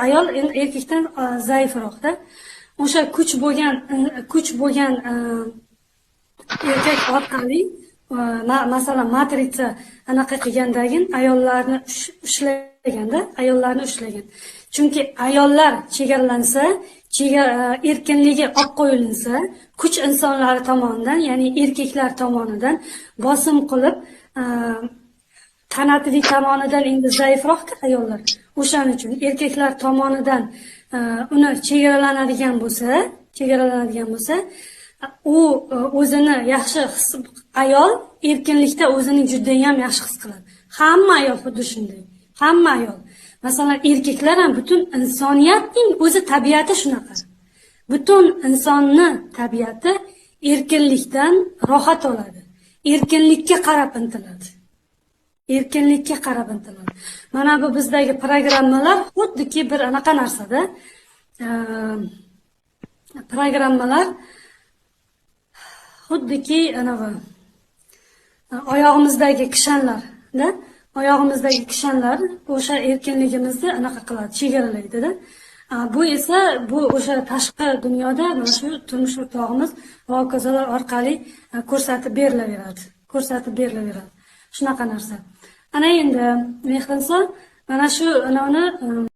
Ayol endi erkakdan zaifroqda. O'sha kuch bo'lgan erkak orqali, masalan, matritsa anaqa qilgandagin ayollarni ushlaganda, ayollarni ushlagan. Chunki ayollar chegaralansa, erkinligi olib qo'yilsa, kuch insonlari tomonidan, ya'ni erkaklar tomonidan bosim qilib, qanotli tomonidan endi zaifroqku ayollar. O'shaning uchun erkaklar tomonidan uni chegaralanadigan bo'lsa, u o'zini yaxshi his, ayol erkinlikda o'zini judayam yaxshi his qiladi. Hamma ayol xuddi shunday. Hamma ayol. Masalan, erkaklar ham, butun insoniyatning o'zi tabiati shunaqa. Butun insonni tabiati erkinlikdan rohat oladi. Erkinlikka qarab intiladi. Erkinlikka qarab intiladi. Mana bu bizdagi programmalar xuddiki bir anaqa narsada. Programmalar xuddiki anavi oyog'imizdagi kishanlarda, oyog'imizdagi kishanlar o'sha erkinligimizni anaqa qiladi, chegaralaydida. Bu esa, bu o'sha tashqi dunyoda mana shu turmush o'rtog'imiz va hokazolar orqali ko'rsatib berilaveradi, ko'rsatib berilaveradi. Shunaqa narsa. Ana endi, Mehrinso, mana shu anavini.